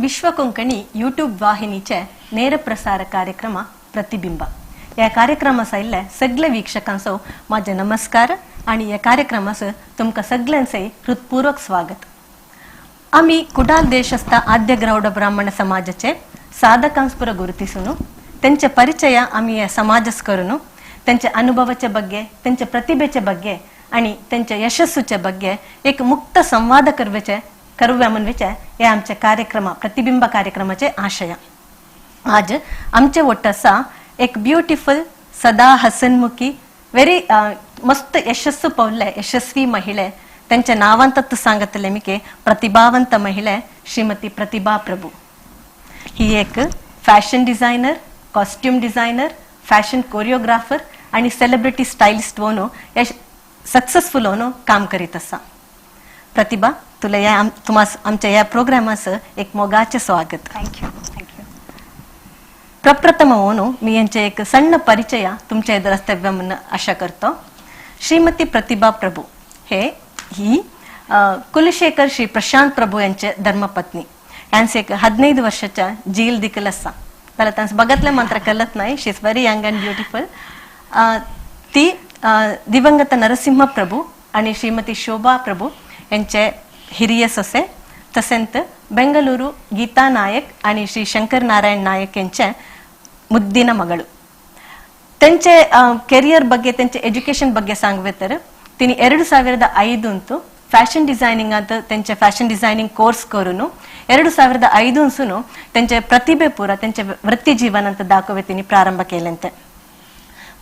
विश्व Konkani YouTube वाहिनीचे ನೇರ ಪ್ರಸಾರ ಕಾರ್ಯಕ್ರಮ प्रतिबिंब ह्या कार्यक्रमा आयिल्ले सगळे वीक्षकांचो माझे नमस्कार आणि ह्या कार्यक्रमास तुमकां सगळ्यांचे हृदपूर्वक स्वागत. आमी कुडाल देशस्थ आद्य ग्रौड ब्राह्मण समाजाचे साधकांस्पुर गुरुतिसून त्यांचे परिचय आमी ह्या समाजास करून त्यांच्या अनुभवाचे ಬಗ್ಗೆ, त्यांच्या प्रतिभेचे ಬಗ್ಗೆ आणि त्यांच्या यशस्सूचे ಬಗ್ಗೆ एक मुक्त संवाद करवेचे करूया म्हणवेचे हे आमचे कार्यक्रम प्रतिबिंब कार्यक्रमाचे आशय. आज आमचे ಒಟ್ಟು आसा एक ब्युटिफुल सदा हसनमुखी वेरी मस्त यशस्सू पावले यशस्वी महिळे त्यांच्या नावांतत्व सांगतले मिके प्रतिभावंत महिळे श्रीमती प्रतिभा प्रभू. ही एक fashion designer, costume designer, fashion choreographer आणि सेलिब्रिटी स्टायलिस्ट म्हणून सक्सेसफुल होऊन काम करीत आसा. प्रतिभा, तुला या आमच्या या प्रोग्रामाचं एक मोगाचे स्वागत. Thank you, thank you. प्रप्रथम म्हणून मी यांचे एक सಣ್ಣ परिचय तुमच्या एದುरस्तव्य म्हणून आशा करतो. श्रीमती प्रतिभा प्रभू हे ही कुलशेखर श्री प्रशांत प्रभू यांचे धर्मपत्नी. यांचे एक 15 वर्षाच्या जील दिकल आसा. त्याला त्यांचं बघतले मात्र कळत नाही. She is very young and beautiful. ती दिवंगत नरसिंह प्रभू आणि श्रीमती शोभा प्रभू यांचे हिरिय सೊಸೆ, तसेंत ಬೆಂಗಳೂರು ಗೀತಾ ನಾಯಕ್ आणि श्री शंकर नारायण नायक यांचे मुद्दिನ ಮಗಳು. त्यांचे ಕೆರಿಯರ್ ಬಗ್ಗೆ, त्यांचे ಎಜುಕೇಶನ್ ಬಗ್ಗೆ सांगवे तर तिने 2005 ಫ್ಯಾಷನ್ ಡಿಸೈನಿಂಗ್ ಅಂತ त्यांचे ಫ್ಯಾಷನ್ ಡಿಸೈನಿಂಗ್ ಕೋರ್ಸ್ करून 2005 त्यांचे प्रतिभे ಪೂರ त्यांचे वृत्ती जीवन ಅಂತ दाखवे तिने ಪ್ರಾರಂಭ केलेंते.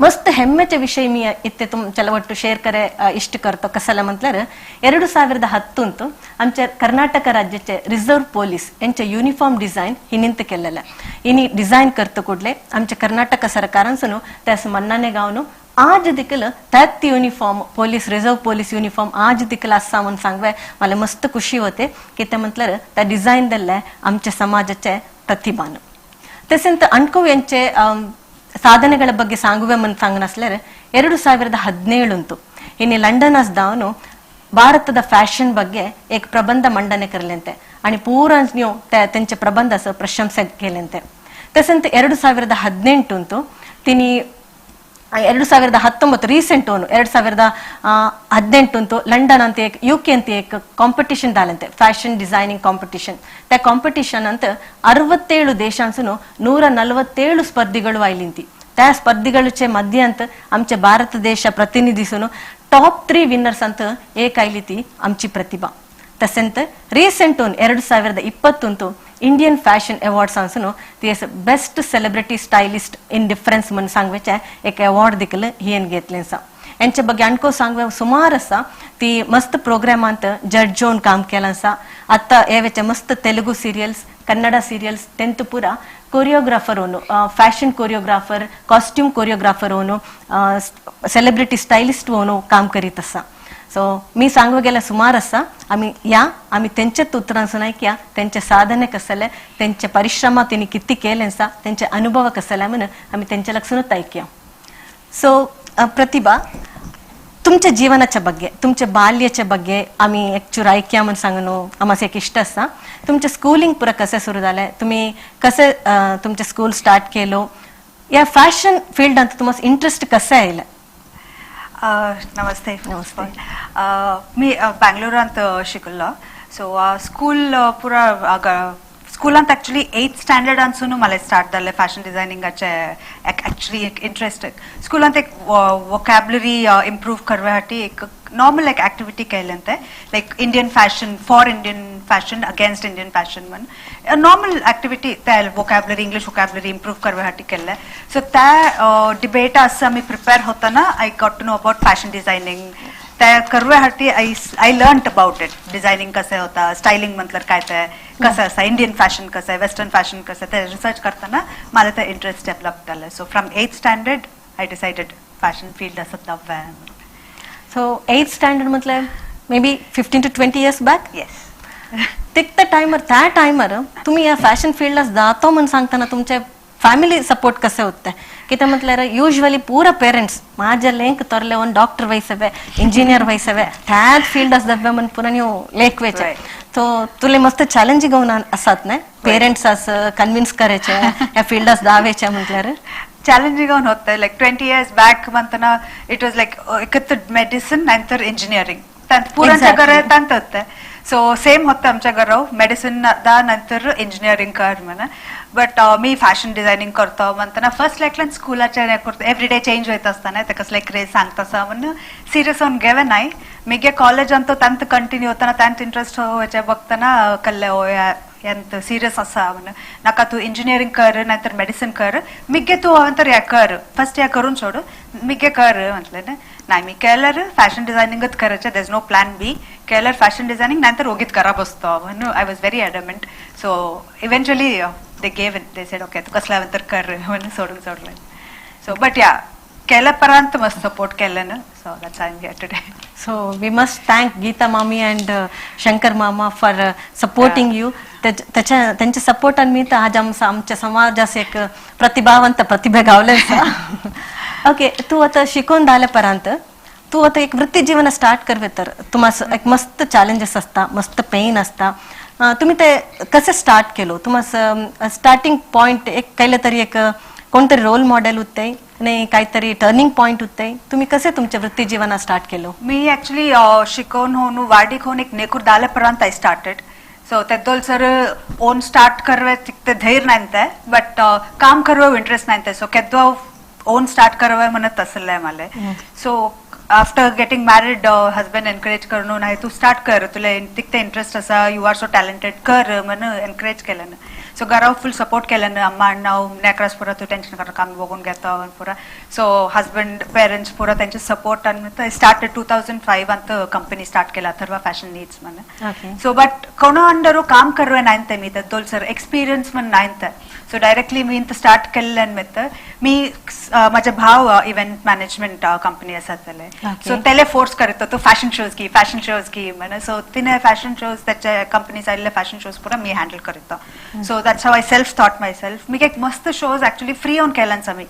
मस्त ಹೆಮ್ಮೆचे विषय मी इथे तुमच्याला ಒಟ್ಟು शेअर करे इष्ट करतो. कसाला म्हटल्यार 2010 आमच्या कर्नाटक राज्याचे रिझर्व्ह पोलीस यांचे युनिफॉर्म डिझाईन ही निंत केलेलं. इनी डिझाईन करतो कुडले आमच्या कर्नाटक सरकारांसून त्यास मन्नाने गावनो आज देखील त्यात uniform police reserve police uniform आज देखील असा म्हणून सांगवे मला मस्त खुशी होते की ते म्हटलं त्या डिझाईन दिल्ले आमच्या समाजाचे प्रतिभान. तसेंत अणकू यांचे ಸಾಧನೆಗಳ ಬಗ್ಗೆ सांಗುವೆ म्हणून सांगनासल्यार 2017 ಇನ್ನು ಲಂಡನ್ ದಾವನು ಭಾರತದ ಫ್ಯಾಷನ್ ಬಗ್ಗೆ एक ಪ್ರಬಂಧ ಮಂಡನೆ करलेंते आणि पूरा ನೀವು त्यांचे प्रबंधाचं प्रशंसा केलेंते. तसेंत 2018 तिनी 2019 ರೀಸೆಂಟ್ 2018 ಲಂಡನ್ ಅಂತ एक ಯು ಕೆ ಅಂತ एक ಕಾಂಪಿಟಿಷನ್ ದಾಲಂತೆ ಫ್ಯಾಷನ್ ಡಿಸೈನಿಂಗ್ ಕಾಂಪಿಟಿಷನ್. त्या ಕಾಂಪಿಟಿಷನ್ ಅಂತ 67 ದೇಶಾंसून 147 स्पर्धिಗಳು आयलिंती. त्या स्पर्धिಗಳचे मध्य ಅಂತ आमचे भारत देश प्रतिनिधिसून ಟಾಪ್ 3 ವಿನ್ನರ್ಸ್ ಅಂತ एक आयली ती आमची प्रतिभा. तसेंत ರೀಸೆಂಟ್ 2021 इंडियन फॅशन अवॉर्ड्स आसून ती best celebrity stylist in difference म्हणून सांगवेचे एक अवॉर्ड देखील हियेन घेतले आसा. यांचे ಬಗ್ಗೆ अणको सांगवे सुमार आसा. ती मस्त प्रोग्रामांत जड्ज होऊन काम केलं आसा. आतां हे वेचे मस्त तेलुगू सिरियल्स, कन्नडा सिरियल्स तेंत पुरा कोरियोग्राफर होऊन फॅशन कोरियोग्राफर, कॉस्ट्यूम कोरियोग्राफर होऊन सेलिब्रिटी स्टायलिस्ट होऊन काम करीत आसा. सो मी सांगू गेल्यार सुमार आसा. आमी या आमी तेंच्याच उतरांसून ऐकया तेंचे साधने कसले, तेंचे परिश्रम तेणी किती केले आसा, तेंचे अनुभव कसले म्हणून आमी तेंच्या लक्षूनच ऐकया. सो प्रतिभा, तुमच्या जीवनाच्या ಬಗ್ಗೆ, तुमच्या बाल्याच्या ಬಗ್ಗೆ आमी एक चूर ऐकया म्हूण सांग न्हू, आमकां एक इश्ट आसा. तुमचें स्कुलींग पुरा कशें सुरू जालें, तुमी कशें तुमचें स्कूल स्टार्ट केलो, ह्या फॅशन फिल्डांत तुमकां इंट्रस्ट कशें आयलें? नमस्ते. नमस्ते. मी बँगलोरांत शिकलो. सो स्कूल पुरा स्कुलांत एक्चुअली एथ स्टँडर्डांसून मला स्टार्ट जालें फॅशन डिझायनिंगाचे एक्चुअली एक इंट्रस्ट. स्कुलांत एक वोकॅबलरी इम्प्रूव करपा खातीर एक नॉर्मल एक एक्टिविटी केलें ते like Indian fashion for Indian fashion against Indian fashion म्हण नॉर्मल एक्टिविटी त्या वोकॅबलरी इंग्लिश वोकॅबलरी इम्प्रूव करपा खातीर केल्लें. सो त्या डिबेटा आसता आमी प्रिपेर होताना I got to know about fashion designing. त्या करवे खातीर I learn about it. Designing कशें होता, स्टायलिंग म्हटल्यार काय ते कसं आसा, इंडियन फॅशन कसं, वेस्टर्न फॅशन कसं, ते रिसर्च करताना मला ते इंट्रस्ट डेव्हलप जालें. So from eighth standard I decided fashion field आसत नव्या. सो एथ स्टँडर्ड म्हटल्यार maybe 15 to 20 years back? Yes. तितल्या टायमार, त्या टायमार तुमी ह्या फॅशन फिल्डाक जातो म्हूण सांगतना तुमचे फॅमिली सपोर्ट कसे होते? कितें म्हटल्यार युजली पुरा पेरेंट्स माझ्या लेंक तोरले ಒಂದು ಡಾಕ್ಟರ್ ವಯಸ್ಸವೆ, ಇಂಜಿನಿಯರ್ ವಯಸ್ಸವೆ, त्याच फील्ड दब्बे म्हण पुरा ನೀವು लेखवेचे. सो तुले मस्त चॅलेंजींग आसात न्हय पेरंट्सास कन्विन्स करायचे ह्या फिल्डास धावायचे म्हटल्यार? चॅलेंजिंग होतं. लाईक 20 इयर्स बॅक म्हणताना it was like एकत्र मेडिसिन नंतर इंजिनिअरिंग पुरांच्या घर ತಂತ होते. सो सेम होतं आमच्या घराव, मेडिसिन दा नंतर इंजिनिअरिंग कर म्हणा. बट मी फॅशन डिझायनिंग करतो म्हणताना फर्स्ट लायक स्कूलाचे करतो, एव्हरी डे चेंज होत असताना ते कसले क्रेज सांगता म्हणून सिरियस होऊन गेवे नाही. मीगे कॉलेज अंत ತಂತ कंटिन्यू होताना ತಂತ इंटरेस्ट होचे बघताना कल्ले ಎಂತ ಸೀರಿಯಸ್ ಅಸ म्हणून नाका, तू इंजिनिअरिंग कर नाहीतर मेडिसिन कर, मिगे तू नंतर या कर, फर्स्ट या करून सोड, मिगे कर म्हटलं. नाही, मी केल्यार फॅशन डिझायनिंगच करायचे, there is no plan B. केल्यार फॅशन डिझायनिंग नंतर ओगीत करा बसतो म्हणून I was very adamant. So eventually they gave in, they said okay, तू कसला नंतर कर म्हणून सोडून सोडलं. सो बट या केल्यापर्यंत मस्त सपोर्ट केलं ना, so that's I am here today. So we must thank Geeta Mami and Shankar Mama for supporting you. त्याच्या त्यांच्या सपोर्टान मी तर आज आमचा आमच्या समाजास एक प्रतिभावंत प्रतिभा गावले. ओके, तू आता शिकून झाल्या पर्यंत तू आता एक वृत्ती जीवन स्टार्ट करवे तर तुम्हाला एक मस्त चॅलेंजेस असता, मस्त पेन असता. तुम्ही ते कसे स्टार्ट केलो? तुम्हाला स्टार्टिंग पॉइंट एक कैलं तरी एक कोणतरी रोल मॉडेल होते आणि काहीतरी टर्निंग पॉइंट होते? तुम्ही कसे तुमच्या वृत्ती जीवन स्टार्ट केलो? मी ऍक्च्युली शिकवून होऊन वार्डीक होऊन एक नेकूर दालेपर्यंत I started. So तेद्दोल सर ओन स्टार्ट करवे तिकते धैर्य नाहीते, बट काम करवे इंटरेस्ट नाहीते. सो केद्दो ओन स्टार्ट करवे म्हणत असले मला. So after getting married, husband encourage करून, नाही, तू स्टार्ट कर, तुला तिकते इंटरेस्ट असा, you are so talented, कर म्हणून एनकरेज केलं. सो घरावर फुल सपोर्ट केलं, अम्मा अण्णा नेकरास पुरा, तू टेन्शन कर, काम बघून घेतो पुरा. सो हजबंड, पेरेंट्स पुरा त्यांचे सपोर्ट आणि स्टार्ट 2005 ಅಂತ कंपनी स्टार्ट केला, अथर्वा फॅशन नीड्स म्हणून. सो बट कोणो अंडर काम करवे नाहीते मी तद्दोल सर एक्सपिरियन्स म्हण नाहीते. सो डायरेक्टली मी इंत स्टार्ट केल्ल्यान मित मी माझे भाव इव्हेंट मॅनेजमेंट कंपनी आसा त्याले. सो त्याले फोर्स करत तो, फॅशन शोज की, फॅशन शोज की म्हण. सो तिने फॅशन शोज, त्याच्या कंपनी आयिल्ले फॅशन शोज पुरा मी हँडल करतो. So that's how I self taught myself. मी एक मस्त शोज ऍक्च्युली फ्री ऑन केल्यान मी,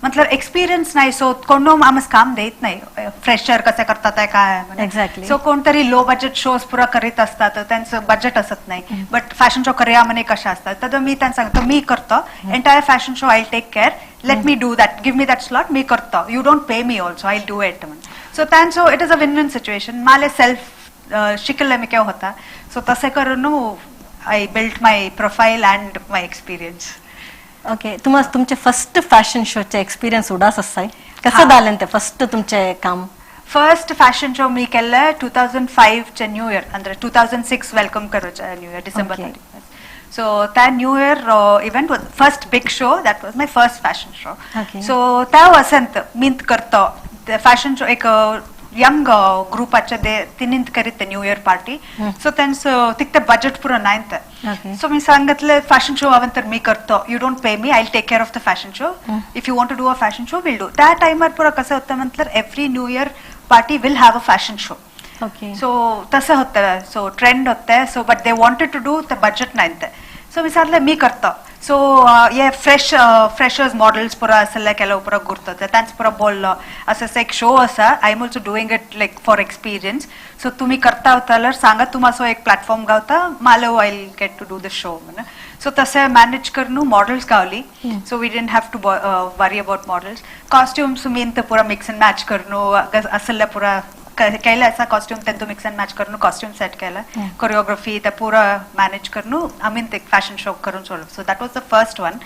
मतलब एक्सपिरियन्स नाही. सो कोण आमस काम देत नाही, फ्रेशर कसे करतात आहे काय. सो कोणतरी लो बजेट शोज पुरा करीत असतात, त्यांचं बजेट असत नाही, बट फॅशन शो करूया म्हणे कशा असतात. तर मी त्यांना सांगतो, मी करतो entire fashion show, I take care, let me do that, give me that slot, मी करतो, you don't pay me also, I do it म्हणून. सो त्यांचं it is a win win situation. Male self शिकले मी केव्हा होता. So तसे करून I built my profile and my experience. Okay, तुम्हाला तुमचे फर्स्ट फॅशन शोचे एक्सपिरियन्स उडास असाय, कसं झालं ते फर्स्ट तुमचे काम? फर्स्ट फॅशन शो मी केल्ले 2005चे न्यू इयर, ಅಂದ್ರೆ 2006 welcome करूचे न्यू इयर, डिसेंबर 31. सो त्या new year event was first big show, that was my first fashion show. So त्या वसंत मींत करतो फॅशन शो, एक यंग ग्रुपाचे दे तिनींत करीत न्यू इयर पार्टी. सो त्यांचं तिकते budget पुरा नाहीत. सो मी सांगितलं, फॅशन शो हवं तर मी करतो, you don't pay me, I take care of the fashion show, if you want to do a fashion show, will do. त्या टाइमर पुरा कसं होतं म्हटलं, every new year party will have a fashion show. So तसं होतं, so trend होते. So but they wanted to do, the budget नाही. So मी सांगले, मी करतो. सो हे फ्रेशर्स मॉडेल्स पुरा असले ಕೆಲವು पुरा गुर्तते, त्यांचं पुरा बोललो, असं असं एक शो असा, I am also doing it like for experience, so तुम्ही करता तर सांगा, तुम्हाला एक प्लॅटफॉर्म गावता मालो, I get to do the show म्हणून. सो तसं मॅनेज करून मॉडेल्स गावली. So we didn't have to worry about models, costumes. मी इंत पुरा मिक्स अँड मॅच करून असल्या पुरा केलं असा कॉस्ट्यूम, त्यांचं मिक्स अँड मॅच करून कॉस्ट्यूम सेट केलं, कोरिओग्राफी ते पुरा मॅनेज करून आम्ही ते फॅशन शो करून सोडलो. So that was the first one.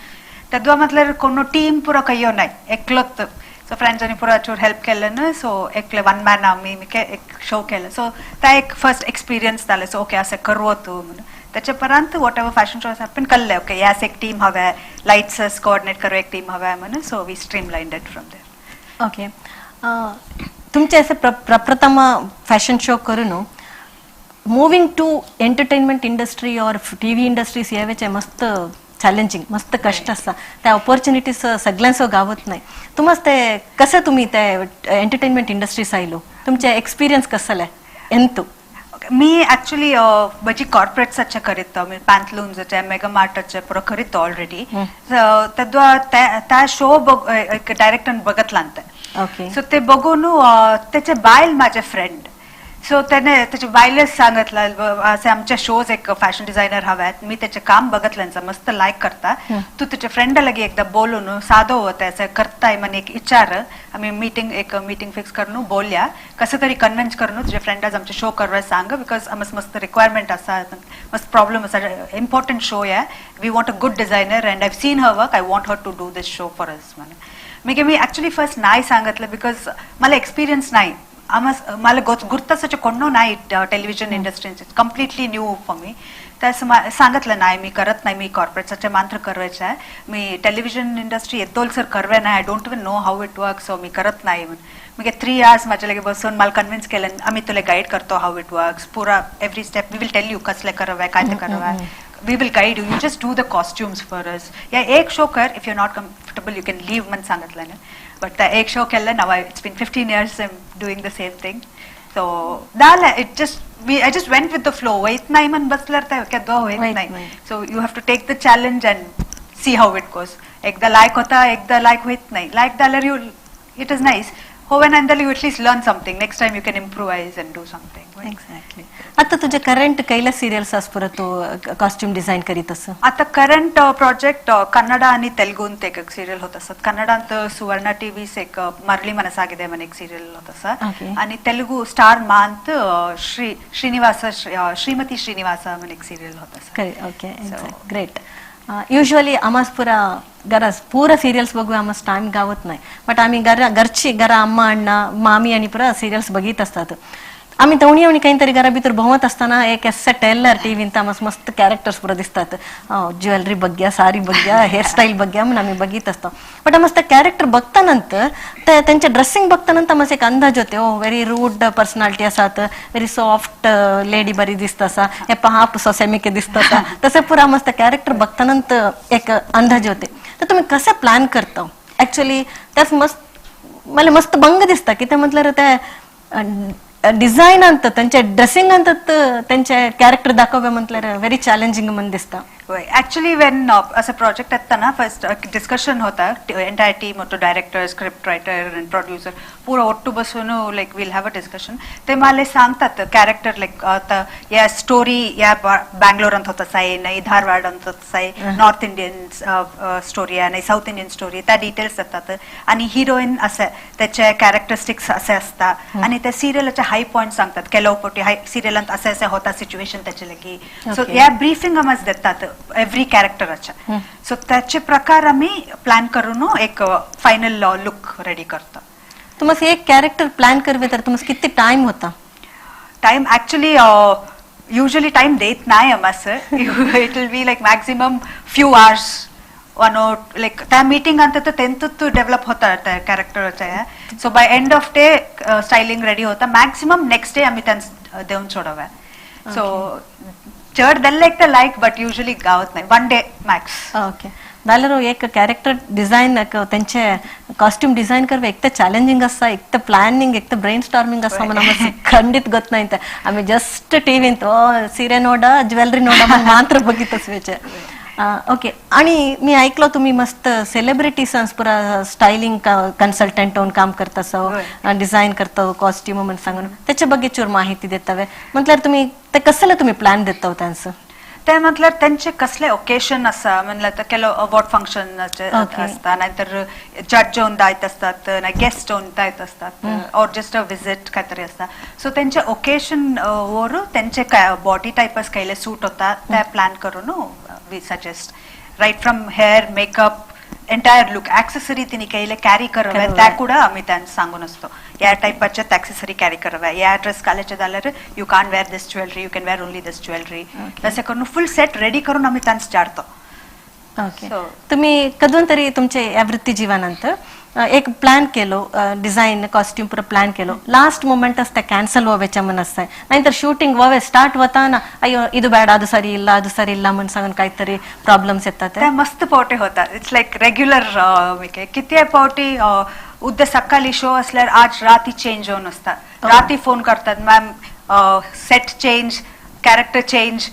तद्वा म्हटल्यार कोण टीम पुरा कय्यो नाही, एकलोच. सो फ्रेंड्सांनी पुरा चूर हेल्प केलं. सो एकले वन मॅन आम्ही एक शो केलं. सो त्या एक फर्स्ट एक्सपिरियन्स जालें. सो ओके, असें करूं तूं म्हणून. त्याच्या परांत what ever fashion show happen कल्ले, ओके, यास एक टीम हव्या, लाईट्स कोऑर्डिनेट करू एक टीम हव्या म्हणून. So we streamlined it from there. Okay, तुमचे असे प्रप्रथम फॅशन शो करून moving to entertainment industry or TV industries यावेचे मस्त चॅलेंजिंग, मस्त कष्ट असता. त्या ऑपॉर्च्युनिटीज सगळ्यांसो गावत नाही. तुम्हाला ते कसे तुम्ही ते एंटरटेनमेंट इंडस्ट्रीज आयलो, तुमचे एक्सपिरियन्स कसले ಎಂತು? मी ऍक्च्युली म्हजी कॉर्पोरेट्साचे करीत, मी पॅन्थलून्सचे, मेगा मार्टाचे पुरो करीत ऑलरेडी. तद्वा त्या शो डायरेक्ट बघतला. सो ते बघून त्याचे बायल माझे फ्रेंड. सो त्याने त्याचे बायलेच सांगितलं असे आमच्या शोज एक फॅशन डिझायनर हव्यात, मी त्याचे काम बघितल्याचं मस्त लाईक करता, तू तुझ्या फ्रेंड लगे एकदा बोलून साधो होतं असं करताय म्हणे एक विचार, आम्ही मीटिंग एक मीटिंग फिक्स करून बोलया, कसं तरी कन्व्हिन्स करून तुझ्या फ्रेंडाज आमचे शो करवाय सांग, because आमचं मस्त रिक्वायरमेंट असा मस्त प्रॉब्लेम असा इम्पॉर्टंट शो आहे, we want a good designer and I seen her work, I want her to do this show for us म्हणे. मी मी ॲक्च्युली फर्स्ट नाही सांगितलं because मला एक्सपिरियन्स नाही, मला गुर्तासाचे कोणो नाही television industry, completely new for me. तसं सांगितलं नाही मी करत नाही, मी कॉर्पोरेटचे मात्र करायचं आहे, मी टेलिव्हिजन इंडस्ट्री येतोल सर करवे नाही, I don't even know how it work, so मी करत नाही म्हणून. मी 3 hours माझ्या लगे बसून मला कन्व्हिन्स केलं, आम्ही तुला गाईड करतो how it works, पुरा every step we will tell you कसले करावं काय ते करावं, we will guide you, you just do the costumes for us, या एक शो कर, if you not comfortable you can leave म्हणून सांगितलं ना. बट त्या एक शो केलं ना, it's been 15 years I am doing the same thing. So झालं, it just I just went with the flow. वैत नाही म्हण बसल्यावर तर केदो होत नाही. So you have to take the challenge and see how it goes. एकदा लायक होता, एकदा लायक होत नाही. लायक झाल्यावर you it is nice, होवे नंतर you at least learn something, next time you can improvise and do something. Exactly. आता तुझे करंट कैला सिरियल्स असपुर तू कॉस्ट्यूम डिझाईन करीत असं? आता करंट प्रोजेक्ट कन्नड आणि तेलुगुंत एक सिरियल होत असत. कन्नडांत सुवर्ण टीव्हीस एक मरली मनसाಗಿದೆ म्हण एक सिरियल होत असत, आणि तेलुगु स्टार मांत श्री श्रीनिवास श्रीमती श्रीनिवास म्हण एक सिरियल होत असत. Okay, great. युज्वली आमास पुरा गरज पुरा सिरियल्स बघू आमास टाइम गावत नाही, बट आम्ही घरची घरा अम्मा अण्णा मामी आणि पुरा सिरियल्स बघित असतात. आम्ही तवणी अवणी काहीतरी घरा भितर भोंवत असताना एक असे टेलर टीव्हींत आम्हाला मस्त कॅरेक्टर्स पुरा दिसतात, ज्वेलरी बघ्या, सारी बघ्या, हेअरस्टाईल बघ्या म्हणून आम्ही बघित असतो. बट आम्हाला त्या कॅरेक्टर बघतानंतर त्यांच्या ड्रेसिंग बघतानंतर आम्हाला एक अंदाज होते, ओ व्हेरी रूड पर्सनॅलिटी असात, व्हेरी सॉफ्ट लेडी बरी दिसत असा, हे पहा सोसेमिके दिसत असा, तसं पुरा आम्हाला त्या कॅरेक्टर बघतानंतर एक अंदाज होते. तर तुम्ही कसं प्लॅन करता ऍक्च्युली? त्याच मस्त मला मस्त भंग दिसता की ते म्हटलं त्या डिझाईन अंत त्यांच्या ड्रेसिंग अंत त्यांचे कॅरेक्टर दाखववे म्हटल्यार व्हेरी चॅलेंजिंग म्हणून दिसता. ऍक्च्युली when असं प्रोजेक्ट येताना फर्स्ट डिस्कशन होता एंटायर टीम होतो, director, script writer and producer पुरा ಒಟ್ಟು बसून like will have a discussion. ते मला सांगतात कॅरेक्टर लाईक आता या स्टोरी या बँगलोर अंत होतच आहे, नाही धारवाड अंत होतच आहे, नॉर्थ इंडियन स्टोरी आहे, नाही साऊथ इंडियन स्टोरी, त्या डिटेल्स येतात. आणि हिरोईन असं त्याचे कॅरेक्टरिस्टिक्स असे असतात आणि त्या सिरियलचे हाय पॉईंट सांगतात, ಕೆಲವು पटी हाय सिरियल असे असे होता सिच्युएशन त्याचे लगी. सो या ब्रीफिंग आम्हाला देतात एव्हरी कॅरेक्टरच्या. सो त्याचे प्रकार आम्ही प्लॅन करून एक फायनल लुक रेडी करतो. तुम्हाला एक कॅरेक्टर प्लॅन करवे तर तुम्हाला किती टाइम होता? टाइम ऍक्च्युली युजली टाइम देत नाही आम्हाला, it will be like maximum few hours one like त्या मीटिंग अंत तेंतू डेव्हलप होता त्या कॅरेक्टरच्या. So by end of day styling ready होता, मॅक्सिमम नेक्स्ट डे आम्ही त्यांना देऊन सोडवा. सो चड दिल्ले एक लाईक बट युजली गावत नाही, 1 डे मॅक्स. ओके, जाल्यार एक कॅरेक्टर डिझाईन त्यांचे कॉस्ट्यूम डिझाईन करवे एक तर चॅलेंजिंग आसा, एक तर प्लॅनिंग, एक तर ब्रेन स्टॉर्मिंग आसा म्हणून आमी खंडित गोत नाही. आमी जस्ट टीव्हींत सिरे नोडा ज्वेलरी नोडा म्हणून मात्र बघित असवेचे. ओके, आणि मी ऐकलो तुम्ही मस्त सेलिब्रिटीज पुरा स्टायलिंग कन्सल्टंट होऊन काम करता, सो डिझाईन करता कॉस्ट्यूम म्हणून सांगून त्याच्या बग्गेचूर माहिती देतावे म्हटल्यार तुम्ही ते कसले तुम्ही प्लॅन देता त्यांचं? ते म्हटल्यार त्यांचे कसले ओकेशन आसा म्हणल्यार तर ಕೆಲವು अवॉर्ड फंक्शन असता, नाहीतर जज होऊन जायत असतात, नाही गेस्ट होऊन जायत असतात, ऑर जस्ट अ विजिट काहीतरी असता. सो त्यांचे ओकेशन वर त्यांचे बॉडी टायपस कैले सूट होता त्या प्लॅन करून we suggest, right from hair, makeup, entire look, accessory तिने कैले कॅरी करावे त्या ಕೂಡ आम्ही त्यांना सांगून असतो, या टाईपाचे ॲक्सेसरी कॅरी करावे, या ड्रेस घालायचे झाल्यार you can wear this jewellery, you can wear only this jewellery, तसे करून फुल सेट रेडी करून आम्ही त्यांना चाडतो. ओके, तुम्ही कधून तरी तुमचे या वृत्ती जीवनानंतर एक प्लॅन केलो, डिझाईन कॉस्ट्यूम पुरा प्लॅन केलो, लास्ट मोमेंट असते कॅन्सल व्हावेच्या मन असते, नाहीतर शूटिंग व्हावे स्टार्ट होताना अय्यो ಇದು ಬೇಡ, ಅದು ಸರಿ ಇಲ್ಲ, ಅದು ಸರಿ ಇಲ್ಲ म्हणून सांगून काहीतरी प्रॉब्लेम्स येतात. ते मस्त पावटे होतात, it's like regular. किती पावटी उद्या सकाळी शो असल्यावर आज राती चेंज होऊन असतात, राती फोन करतात, ma'am set change, character change,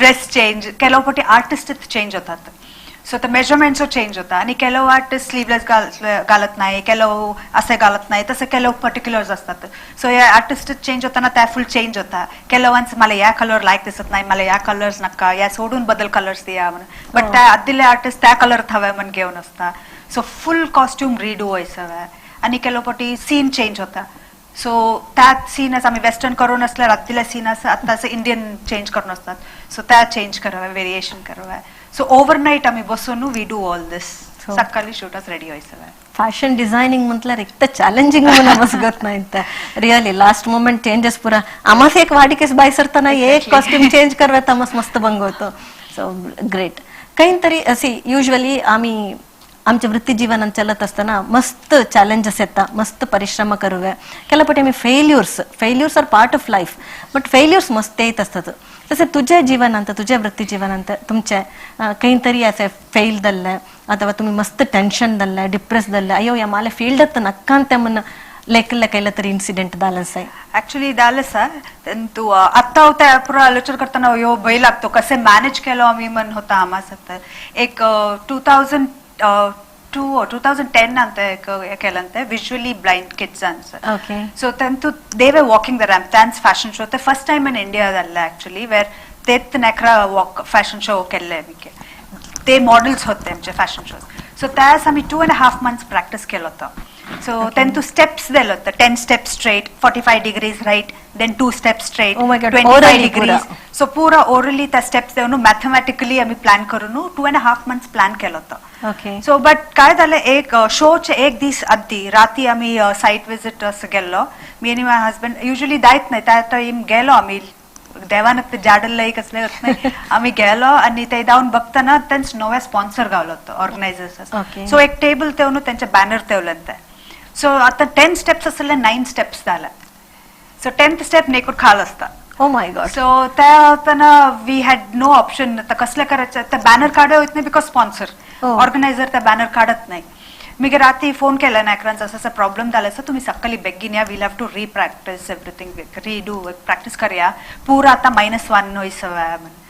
dress change, ಕೆಲವು पावटी आर्टिस्ट चेंज होतात. सो ते मेजरमेंट्सो चेंज होता आणि ಕೆಲವು आर्टिस्ट स्लीवलेस घालत नाही, ಕೆಲವು असे घालत नाही, तसे ಕೆಲವು पर्टिक्युलर्स असतात. सो या आर्टिस्ट चेंज होताना त्या फुल चेंज होता. ಕೆಲವೊಂದ್स मला या कलर लायक दिसत नाही, मला या कलर्स नका, या सोडून बदल कलर्स दिया म्हणून, बट त्या आदिले आर्टिस्ट त्या कलर हवे म्हण घेऊन असता. सो फुल कॉस्ट्यूम रिडू व्हायचं आणि ಕೆಲವು पटी सीन चेंज होता. सो त्यात सीन आम्ही वेस्टर्न करून असल्यार आत्तीले सीन आसा आत्ताचे इंडियन चेंज करून असतात. सो त्या चेंज करावे, वेरिएशन करावे. सो ओव्हरनाईट आम्ही बसून we do all this. सकाळी शूटच रेडी व्हायचं. फॅशन डिझायनिंग म्हटल्यार एक तर चॅलेंजिंग म्हणून बसगत नाही. रिअली लास्ट मोमेंट चेंजेस पुरा आमास एक वाडिकेस बाय सरताना एक कॉस्ट्यूम चेंज करवे आमास मस्त बंगवतो. So great. काहीतरी अशी युजली आम्ही आमच्या वृत्ती जीवनात चलत असताना मस्त चॅलेंजेस येतात, मस्त परिश्रम करूया, केला आम्ही failures, failures are part of life, but failures मस्त येत असतात. तसे तुझ्या जीवनांत, तुझ्या वृत्ती जीवनांत तुमच्या काहीतरी असे फेल दल्ले ಅಥವಾ तुम्ही मस्त टेन्शन दल्ले, डिप्रेस दल्ले, अय्यो या माले फील्ड नक्कांत म्हण लेकल्ले कैला तरी इन्सिडेंट दालस आहे? ऍक्च्युली दालस तू आत्ता त्या पुरा आलोचना करताना यो भय लागतो कसे मॅनेज केलो आम्ही मन होता आम्हा. एक 2010 ಅಂತ केलंते visually blind kids answer. So ತಂತು they were walking the ramp dance fashion show ते फर्स्ट टाइम इन इंडिया झालं ऍक्च्युली वेर तेच नेकरा वॉक फॅशन शो केले आम्ही. ते मॉडेल्स होते आमचे फॅशन शो. सो त्यास आम्ही 2.5 मंथ्स प्रॅक्टिस केलं होतं. सो त्यांतू स्टेप्स दिलं होतं, 10 steps straight, 45 degrees right, then 2 steps straight, 25 degrees. So पुरा ओरली त्या स्टेप्स देऊन मॅथमॅटिकली आम्ही प्लॅन करून 2.5 मंथ्स प्लॅन केलं होतं. सो बट काय झालं, एक शोचे एक दीस आधी राती आम्ही साईट विजिट असं गेलो, मी आणि माझा हजबंड. युजली जायत नाही त्या टाइम गेलो आम्ही, देवान जाडलंय कसले होत नाही. आम्ही गेलो आणि ते जाऊन बघताना त्यांचं नव्या स्पॉन्सर गावलं होतं ऑर्गनायझर्स. सो एक टेबल तेवून त्यांचे बॅनर तेवलं. सो आता 10 स्टेप्स असले 9 स्टेप्स झाल्या. सो 10th step नेकूर खाल असता. ओ my God. सो त्या होताना we had no option. आता कसले करायचं, त्या बॅनर काढत होत नाही because sponsor organiser त्या बॅनर काढत नाही. मी रात्री फोन केला नायकरांचा, असं प्रॉब्लेम झाला असं, तुम्ही सकाळी बेगीन या, we'll have to repractice everything, redo practice करूया पुरा, आता -1 होईसं.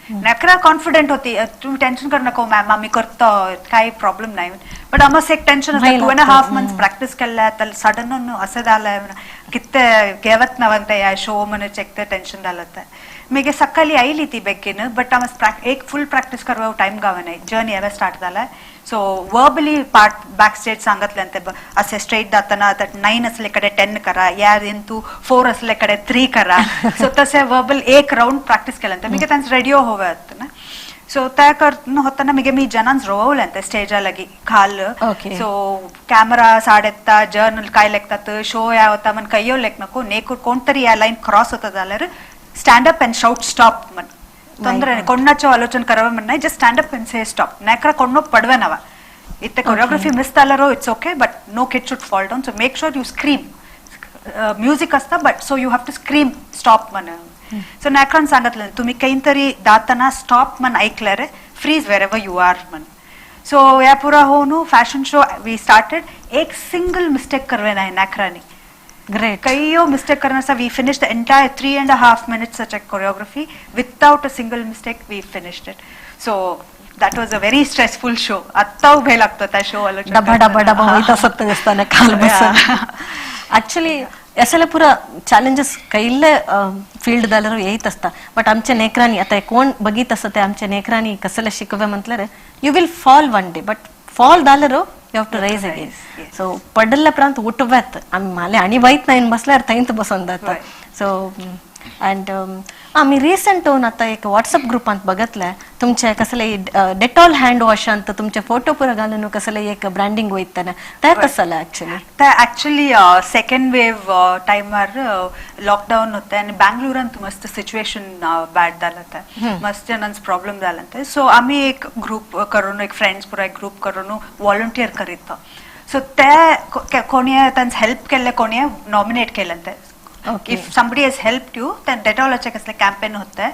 नायकरा कॉन्फिडंट होती, तुम्ही टेन्शन करू नको मॅम, आम्ही करतो, काही प्रॉब्लेम नाही. बट आम्हाला एक टेन्शन असतं, 2.5 मंथ्स प्रॅक्टिस केलं तर सडन असं झालं किती घेवत नव्हतं या शो म्हणून एक टेन्शन झालं. मी सकाळी आयली ती बेगीन, बट आम्हाला एक फुल प्रॅक्टिस करवा टाइम गाव नाही, जर्नी यावे स्टार्ट झालाय. So verbally part back stage सांगितलं, असे स्ट्रेट जाताना आता 9 असल्याकडे 10 करा, या तू 4 असल्याकडे 3 करा. सो तसे वर्बल एक राऊंड प्रॅक्टिस केल्यानंतर मी त्यांचं रेडिओ हवं होतं ना. सो त्या करत होताना मी मी जनांच रोवलं स्टेजा लगी खाल. सो कॅमेरा साडेत्ता जर्नल काय लेखतात शो या होता मन कय्यो लेख नको नेकूर कोणतरी या लाईन क्रॉस होता झाल्यार stand up and shout stop मन ತೊಂದರೆ कोणाचो आलोचन करावं म्हण नाही, just stand up and say stop. नायकरा कोणो पडवे नवा इथे कोरिओग्राफी मिस झाल्यारो it's okay, but no kid should fall down. So make sure you scream, music असता but so you have to scream stop म्हण. सो नायकरान सांगितलं तुम्ही काहीतरी दाताना स्टॉप म्हण ऐकलं रे freeze wherever you are म्हण. सो या पुरा होऊन फॅशन शो we started, एक सिंगल मिस्टेक करवे नाही नायकरांनी. Great. कईयो mistake करना सा we finished the entire 3.5 minutes such a choreography without a single mistake. We finished it. So that was a very stressful show. आत्ता उभे लागतो त्या शो डबा डबा डबा होईत असत असताना खाल बसून. ऍक्च्युली असायला पुरा चॅलेंजेस कैले फील्ड दालर येत असता, बट आमच्या नेकरांनी आता कोण बघित असत ते आमच्या नेकरांनी कसलं शिकवे म्हटलं you will fall one day, but fall दालरो you have to rise again. So पडल्या प्रांत उठव्यात आम्ही माले आणि वाईट नाही बसल्यावर थंयत बसून जाता. सो अँड आम्ही रिसेंट होऊन आता एक व्हॉट्सअप ग्रुपांत बघितलं तुमचे कसले डेटॉल हँड वॉश ಅಂತ तुमचे फोटो पुरा घालून कसले एक ब्रँडिंग वयताना ते कसलं ऍक्च्युली? ते ऍक्च्युली सेकंड वेव टायमार लॉकडाऊन होते आणि बँगलोरांत मस्त सिच्युएशन बॅड झालं ते, मस्त जणांच प्रॉब्लेम झाला ते. सो आम्ही एक ग्रुप करून एक फ्रेंड्स पुरा एक ग्रुप करून व्हॉलंटियर करीत. सो ते कोणी त्यांचं हेल्प केले, कोणी नॉमिनेट केलं ते. If somebody has helped you, then डेटॉलाचे कसले कॅम्पेन होते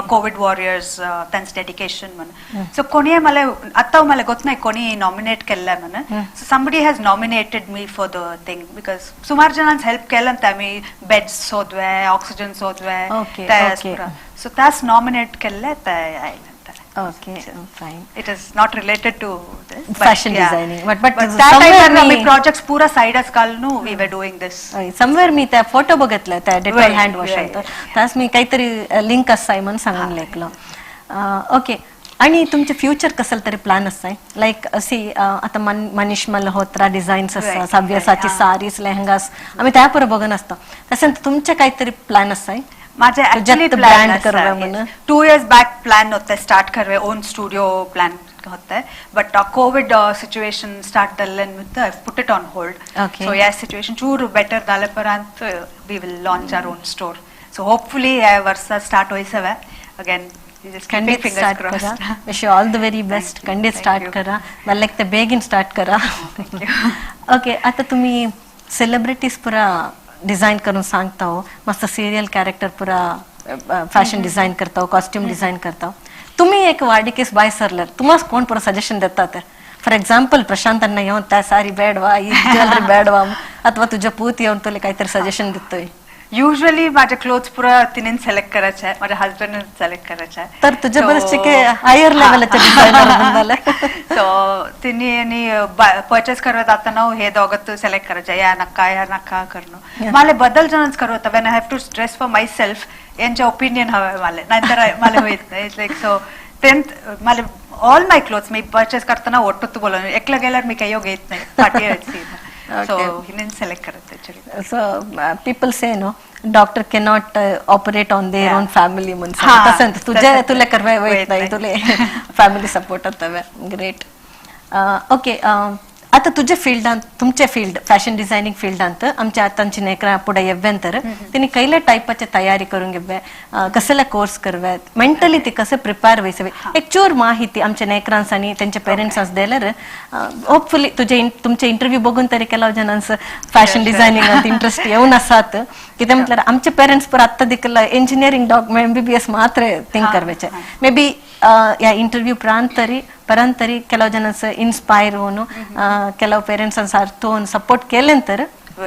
कोविड वॉरियर्स त्यांचं डेडिकेशन म्हणून. सो कोणी मला आता मला गोत नाही कोणी नॉमिनेट केलंय म्हणून. So somebody has nominated me for the thing because सुमार जणांच हेल्प केलं ते, आम्ही बेड्स सोदवे, ऑक्सिजन सोदवे, सो त्याच नॉमिनेट केले ते आयले. Okay, fine. It is not related to this fashion designing, but त्या टायमार आमी प्रोजेक्ट्स पुरा सायडच घालून we were doing this. Somewhere मी त्या फोटो बघितलं त्या डेटॉल हँड वॉश, त्यास मी काहीतरी लिंक आसाय म्हणून सांगून लेखलो. ओके, आणि तुमचे फ्युचर कसं तरी प्लॅन आसाय? लायक सी, आता मनीष मल्होत्रा डिझायन्स आसा, सव्यसाची सारीज, लेहंगास आम्ही त्या पुरो बघून असतो. तसें तुमचे काहीतरी प्लॅन आसाय? माझे ऍक्च्युली प्लॅन करवे 2 इयर्स बॅक प्लॅन होते स्टार्ट करवे, ओन स्टुडिओ प्लॅन होते, बट कोविड सिच्युएशन स्टार्ट जाल्ले निमित्त I put it on hold. So या सिच्युएशन चूर बेटर जाले परांत we will launch our own store. So hopefully या वर्सा स्टार्ट होईसवे अगेन. खंडित स्टार्ट करा. Wish you all the very best. खंडित स्टार्ट करा, मला ते बेगीन स्टार्ट करा. ओके, आता तुम्ही सेलिब्रिटीज पुरा डिझाईन करून सांगता हो, मस्त सिरियल कॅरेक्टर पुरा फॅशन डिझाईन करता हो, कॉस्ट्युम डिझाईन करता. तुम्ही एक वाडिकेस बाय सरलर तुम्हाला कोण पुरा सजेशन देतात? फॉर एक्झाम्पल, प्रशांत अण्णा येऊन त्या सारी बेडवा, ही ज्वेलरी बेडवा, अथवा तुझ्या पूत येऊन तुला काहीतरी सजेशन देतोय? युजली माझे क्लोथ्स पुरा तिने सिलेक्ट करायचे आहे, माझ्या हजबंड सिलेक्ट करायचे आहे. तर तुझ्या बरेचसे हायर लेवलचे डिझायनर. सो तिने आणि परचेस करत जाताना हे दोघं सिलेक्ट करायचे, या नका, या नका करणं. मला बदल जनच करत when I have to dress for myself, यांचे ओपिनियन हवे मला, नाहीतर मला होत नाही. लाईक सो टेन्थ मला all my clothes me purchase करताना ಒಟ್ಟೊತ್ತು बोलून एकलं गेल्यावर मी काही घेत नाही पाठी. सो हिने सिलेक्ट करत actually. So people say no, doctor cannot operate on their own family म्हणून. तसं तुझ्या तुला करवाय वयत नाही, तुले फॅमिली सपोर्ट आतावे. ग्रेट. ओके, आता तुझ्या फील्डांत, तुमच्या फील्ड फॅशन डिझायनिंग फील्डांत आमच्या आतांची नेकरा पुढे येव्यांतर तिने कैले टायपाचे तयारी करून घेवे, कसले कोर्स करवे, मेंटली ती कसे प्रिपेअर व्हायचे, एक चूर माहिती आमच्या नेकरांस आणि त्यांच्या पेरेंट्स दिल्यार, होपफुली तुझे तुमचे इंटरव्ह्यू बघून तरी ಕೆಲವು जणांस फॅशन डिझायनिंग ಅಂತ इंटरेस्ट येऊन आसात. कितें म्हटल्यार आमचे पेरेंट्स पर आत्ता देखील इंजिनियरिंग, डॉक, एमबीबीएस मात्र थिंक करवेचे. मे बी या इंटरव्ह्यू प्रांत तरी परंत तरी ಕೆಲವು ಜನ इन्स्पायर होऊन, ಕೆಲವು पेरेंट्स अर्थ होऊन सपोर्ट केले तर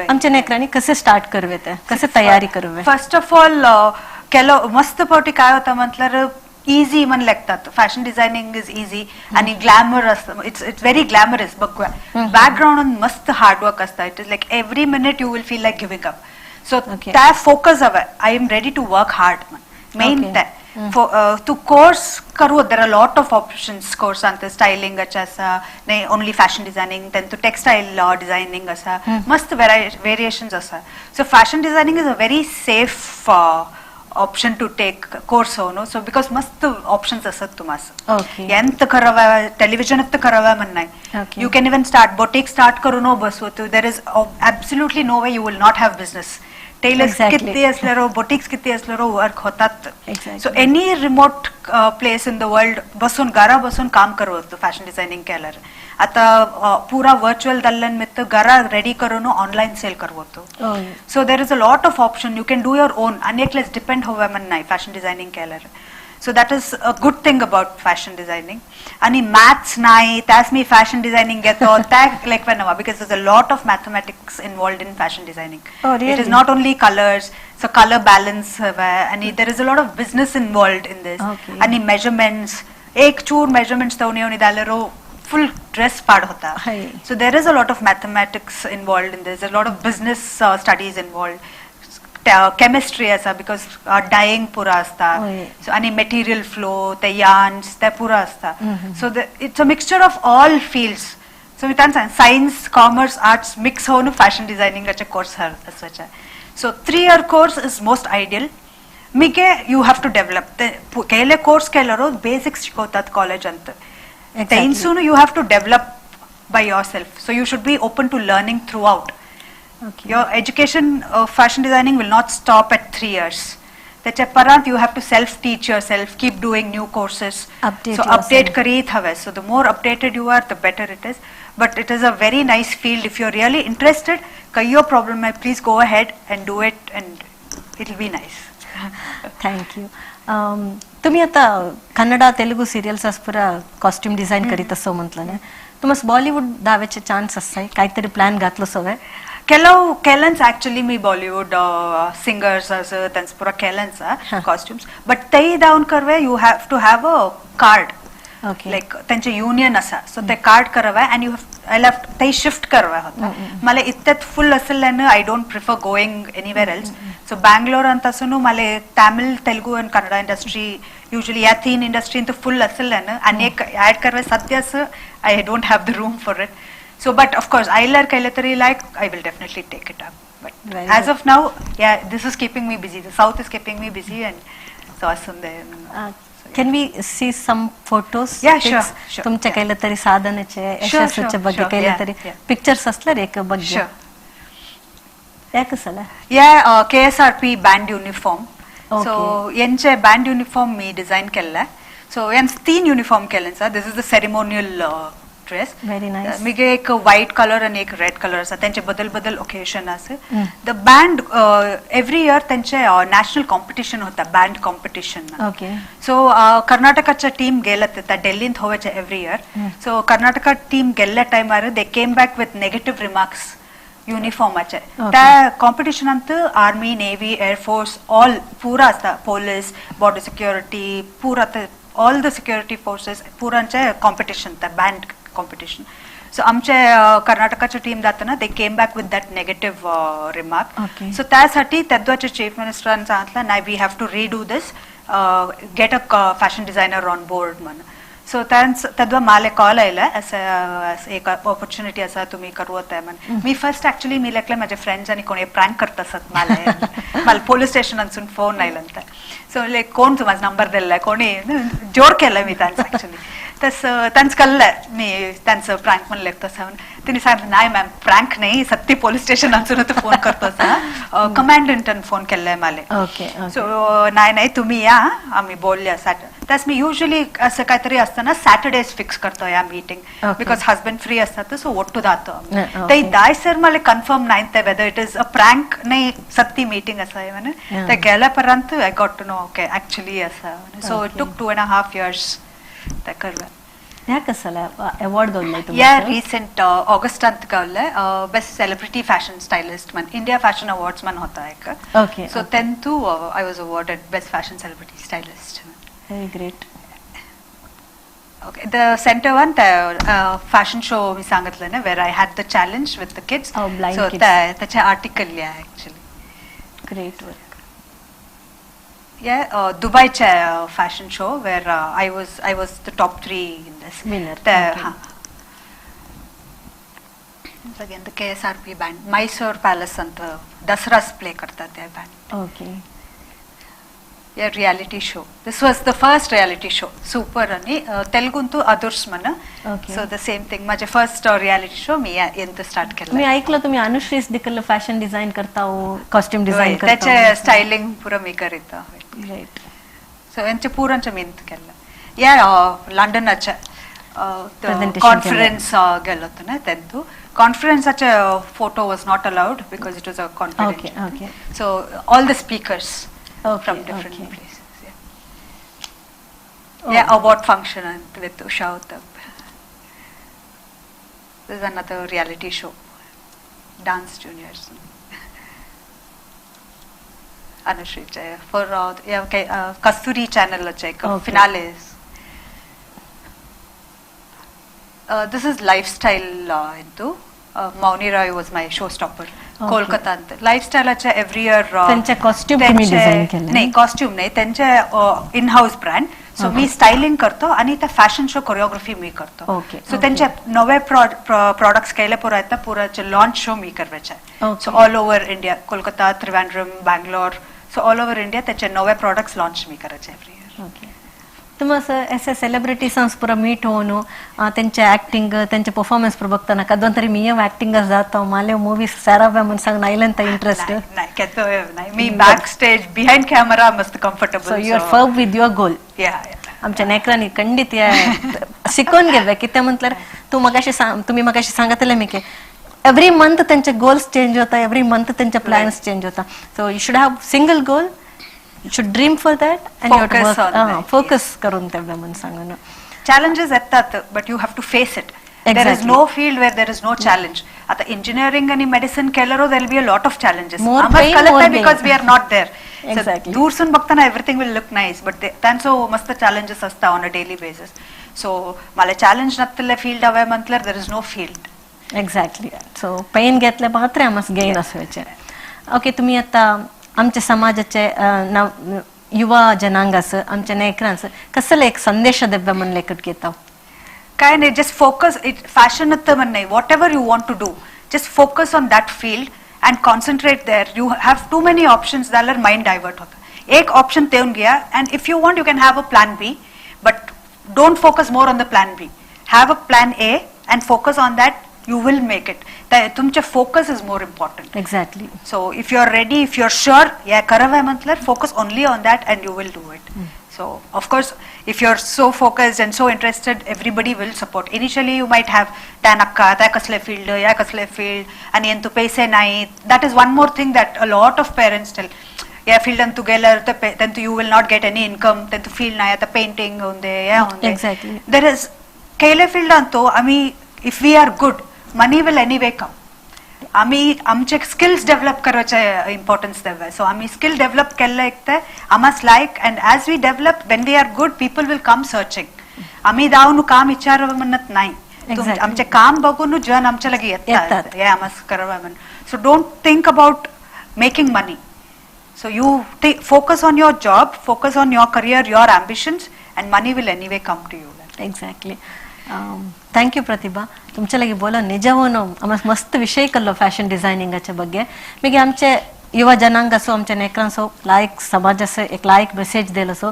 आमच्या नेकरांनी कसे स्टार्ट करवे, ते कसे तयारी करवे? फर्स्ट ऑफ ऑल, ಕೆಲವು मस्त पावटी काय होता म्हटल्यार इझी म्हण लेखतात, फॅशन डिझायनिंग is easy आणि ग्लॅमर असतं, it's very glamorous. बघूया, बॅकग्राऊंड मस्त हार्ड वर्क असतं. It is like every minute you will feel like giving up. So त्या फोकस हवं, I am ready to work hard, main त्या तू course करू. There are lot of options course ಅಂತ. Styling आसा, नाही ओनली फॅशन डिझायनिंग, then तू textile designing आसा, मस्त वेरिएशन्स आसा. So fashion designing is a very safe option to take course हो, नो? सो because मस्त ऑप्शन्स असत तुम्हाला. ಎಂತ करवा, टेलिव्हिजन करवा म्हण नाही. You can even start boutique start करून बसू. There is absolutely no way you will not have business. Tailors किती असल्यारो, बुटीक्स किती असल्यारो, वर्क होतात. So any remote place in the world बसून, घरा बसून काम करू फॅशन डिझायनिंग केल्यार. आता पुरा वर्च्युअल दल्लन मित्र घरा रेडी करून ऑनलाईन सेल करवतो. So there is a lot of option. You can do your own. अनेकलेच डिपेंड होवे म्हण नाही फॅशन डिझायनिंग केल्यार. So that is a good thing about fashion designing. आणि मॅथ्स नाही त्यास मी फॅशन डिझायनिंग घेतो त्या like नवा, because is a lot of mathematics involved in fashion designing. Oh, it is really? Not only colours. So colour balance आणि there is a lot of business involved in this. आणि measurements, एक चूर measurements तवनी येऊन जाल्यार फुल dress पाड होता. हय. So there is a lot of mathematics involved in this, a lot of business studies involved. Chemistry आसा because डायिंग पुरा आसता. हय. So आणि मटेरियल फ्लो, ते यार्न्स ते पुरा आसता. So it's a mixture of all fields. So मी तांकां सायन्स, कॉमर्स, आर्ट्स मिक्स होऊन fashion डिझायनिंगाचे course आसपाचे. So 3 year course is most ideal. Mige you have to develop ते केले कोर्स केल्यार बेसिक्स शिकवतात कॉलेजांत. तेंसून you have to develop by yourself. So you should be open to learning throughout. Your education of fashion designing will not stop at 3 years. त्याच्या परांत you have to self teach yourself, keep doing new courses. Update so update yourself. करीत हवे. So the more updated you are, the better it is. But it is a very nice field. If you're really interested, काही problem आहे, please go ahead and do it and it will be nice. Thank you. तुम्ही आता Kannada, Telugu serials पुरा costume design करीत असो म्हटलं ना, तुम्हाला बॉलिवूड दाव्याचे चान्स असाय? काहीतरी प्लॅन घातलो सवय? ಕೆಲವು केलन्स actually me Bollywood singers त्यांचं पुरा केलन्स कॉस्ट्युम्स, बट तेय डावन करवे you have to have a card. Like त्यांचे युनियन असा, सो ते कार्ड करवे and you have ते शिफ्ट करवे होता. मला इतक्यात फुल असल्यानं I don't prefer going anywhere else. So Bangalore ಅಂತ सुनू मला Tamil, Telugu and Kannada industry usually या तीन इंडस्ट्री इंत फुल असल्यानं आणि एक ऍड करवे सध्याच I don't have the room for it. So but of course आयल्यार केले तरी like I will definitely take it up. But as of now yeah this is keeping me busy, the south is keeping me busy and so असं. Can we see some photos? Yeah, sure, sure. तुमच्या केलं तरी साधनेचे यशस्वीचे ಬಗ್ಗೆ केले तरी pictures असल्यार एक ಬಗ್ಗೆ. ಯಾಕೆ ಸಲ? Yeah, KSRP band uniform. So यांचे बँड युनिफॉर्म मी डिझाईन केल्ले. सो यांचे तीन युनिफॉर्म केले sir. This is the ceremonial dress. Very nice. मिगे एक व्हाईट कलर आणि एक रेड कलर आसा. त्यांचे बदल बदल ओकेशन आसा. The band every year त्यांचे नॅशनल कॉम्पिटिशन होता, बँड कॉम्पिटिशन. सो कर्नाटकाच्या टीम गेला त्या डेल्लींत होवाचे every year. So Karnataka team गेल्ल्या टायमार they came back with negative remarks युनिफॉर्माचे. त्या कॉम्पिटिशनांत army, navy, air force all पुरा आसता, पोलीस, बॉर्डर सिक्युरिटी पुरा, ऑल the security forces पुरांचे कॉम्पिटिशन त्या बँड कॉम्पिटिशन. सो आमचे कर्नाटकाचे टीम जाताना they came back with that negative remark. So त्यासाठी तेद्वाचे चीफ मिनिस्टरान सांगितलं नाही, we have to redo this, get a fashion designer on board म्हणून. सो तेद्वा माले कॉल आयले असं एक ऑपॉर्च्युनिटी आसा तुमी करवत आहे म्हणून. मी फर्स्ट ऍक्च्युली मी लेखले माझे फ्रेंड्स आणि कोणी प्रँक करत असत माले, मला पोलीस स्टेशनांसून फोन आयला. सो लायक कोण माझा नंबर दिलाय कोणी जोर केलं मी त्यांचं ऍक्च्युली. तसं त्यांचं कळलं मी त्यांचं प्रँक म्हणलं तसं. तिने सांगितलं नाही मॅम प्रँक नाही, सत्य पोलीस स्टेशनांसून फोन करतो असा कमांडंटान फोन केलाय माले. सो नाही नाही तुम्ही या आम्ही बोलल्या. त्यास मी युजली असं काहीतरी असतं ना सॅटर्डेज फिक्स करतो या मीटिंग because husband free असतात, सो ಒಟ್ಟು जातो. ते दाय सर मला कन्फर्म नाही ते whether it is a prank नाही सत्य मीटिंग असं आहे म्हणून. ते गेल्यापर्यंत I got to know okay actually असं. So it took 2.5 years ते करवे. ह्या कसला अवॉर्ड गावलाय तुम्ही? या रिसेंट ऑगस्टांत गावलाय बेस्ट सेलिब्रिटी फॅशन स्टायलिस्ट म्हण, इंडिया फॅशन अवॉर्ड्स म्हण होता एक. सो तेंतू I was awarded best fashion celebrity stylist. Very great. Okay, the center one, the fashion show मी सांगितलं ना, where I had the challenge with the kids. Oh, blind so kids. त्याचे article या actually. Great work. Yeah, दुबईच्या fashion show where I was the top 3 in this. Winner. हां. Again the KSRP band, Mysore Palace ಅಂತ दसरास play करतात त्या band. Okay. Yeah, reality show. This was the first reality show. Super आणि तेलुगुंतू others म्हण. So the same thing. माझे first reality show मी ಎಂತ start केलं. मी ऐकलं तुम्ही अनुश्रीस देखील फॅशन डिझाईन करता हो, कॉस्ट्यूम डिझाईन करता. त्याचे स्टायलिंग पुरा मी करीत. राईट. सो यांचे पुरांचे मी केलं. या लंडनाच्या कॉन्फरन्स गेलो होतो ना तेंतू. कॉन्फरन्साचे photo was not allowed because it was a confidential. So all the speakers from different places. Yeah. Oh. Yeah, award function with Usha Uthup. This is another reality show, Dance Juniors. Anushree for Kasturi channel finale. This is lifestyle into. Mauni Roy was my showstopper. Kolkata ಅಂತ life style every year त्यांचे costume तुम्ही design केले? नाही, costume नाही, त्यांचे in house brand. So me styling करतो आणि त्या फॅशन शो कोरिओग्राफी मी करतो. सो त्यांचे नवे प्रॉडक्ट्स केले पुरा येतात, पुराचे लॉन्च शो मी करवायचे. So all over India, Kolkata, Trivandrum, Bangalore, so all over India त्याचे नवे प्रॉडक्ट्स लॉन्च मी करायचे एव्हरी इयर. तुम्ही असं एस सेलिब्रिटीसांस पुरा मीट होऊन त्यांचे ऍक्टिंग त्यांचे परफॉर्मन्स पुरा बघताना कदोन तरी मी ऍक्टिंग जातो माले मूवीज साराव्या म्हणून सांगून आयलं इंटरेस्ट? नाही नाही, मी बॅक स्टेज बिहाइंड कॅमेरा मस्त comfortable. So you are firm with your goal. आमच्या नेकरांनी खंडित शिकून घेवे किती म्हटल्यार तू मगाशी तुम्ही मगाशी सांगतले मी की एव्हरी मंथ त्यांचे गोल्स चेंज होता, एव्हरी मंथ त्यांचे प्लॅन्स चेंज होता. So you should have single goal, you should dream for that and you have to work focus करून तेवढं म्हणून सांगून. चॅलेंजेस येतात but you have to face it. There is no field where there is no challenge. आता engineering आणि medicine केल्यावर there be a lot of challenges. More pain. Because we are not there. Exactly. दूरसून बघताना everything will look nice, but त्यांचो मस्त challenges असता on a daily basis. So मला challenge नसलेले field हवे म्हटल्यार there is no field. Exactly. So pain घेतले मात्र आमस गेन असवायचे. ओके, तुम्ही आता आमच्या समाजाचे नव युवा जनांगास, आमच्या नेकरांस कसले एक संदेश देव्या म्हण लेखट घेता? काय नाही, जस्ट फोकस. It fashion म्हण नाही, whatever you want to do, just focus on that field and concentrate there. You have too many options जाल्यार मायंड डायवर्ट होता. एक ऑप्शन तेवन घ्या, and if you want you can have a plan B, but don't focus more on the plan B. Have a plan A and focus on that. You will make it. तुमचे focus is more important. Exactly. So if you are ready, if you are sure या करव म्हटल्यार, focus only on that and you will do it. So of course, if you are so focused and so interested, everybody will support. Initially you might have त्या नक्का त्या कसले field, या कसले field आणि तू पैसे नाही. That is one more thing that a lot of parents tell. या फील्डान तू गेल्यार then you will not get any income, then तू फील्ड नाही, आता पेंटिंग होऊन दे, या होऊन दे. There is केले फील्डान तो आम्ही, if we are good, money will anyway come. आम्ही आमचे स्किल्स डेव्हलप करवाचे इम्पॉर्टन्स देवे. सो आम्ही स्किल डेव्हलप केल्ले एक ते आमास like, and as we develop, when we are good, people will come searching. आम्ही जाऊन काम विचार म्हणत नाही. आमचे काम बघून जन आमच्या लगे येतात, हे आमास करवा म्हणून. So don't think about making money. So you focus on your job, focus on your career, your ambitions, and money will anyway come to you. Exactly. Thank you Pratibha. तुमच्या लगे बोला निजवून आम मस्त विषय कल्लो फॅशन डिझायनिंगाच्या ಬಗ್ಗೆ. मागीर आमचे युवा जनांग असो, आमच्या नेकरांसो लायक समाजासो एक लायक मेसेज दिलो. सो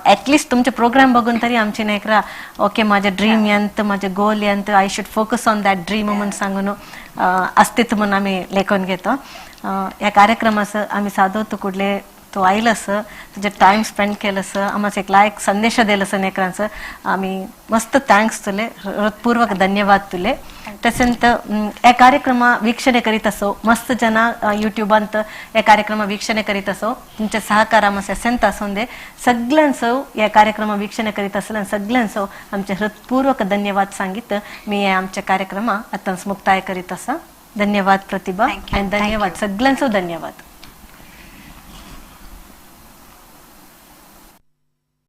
ॲटलिस्ट तुमचे प्रोग्राम बघून तरी आमची नेकरा ओके माझे ड्रीम यंत, माझे गोल यंत, I should focus on that dream म्हणून सांगून अस्तित्व म्हणून आम्ही लेखून घेतो. ह्या कार्यक्रमाचं आम्ही साधवतो कुठले तो आयलस, तुझे टाइम स्पेंड केलंस, आम्हाला एक लायक संदेश दिलंस नेकरांचं, आम्ही मस्त thanks तुले, हृदपूर्वक धन्यवाद तुले. तसेंत या कार्यक्रम वीक्षणे करीत असो मस्त जन यूट्यूबांत या कार्यक्रम वीक्षणे करीत असो, तुमचे सहकार आमचे असेंत असून दे. सगळ्यांसो या कार्यक्रम वीक्षणे करीत असल्यान सगळ्यांसो आमचे हृदपूर्वक धन्यवाद सांगित मी आमच्या कार्यक्रम आताच मुक्ताय करीत असा. धन्यवाद प्रतिभा आणि धन्यवाद सगळ्यांसो, धन्यवाद.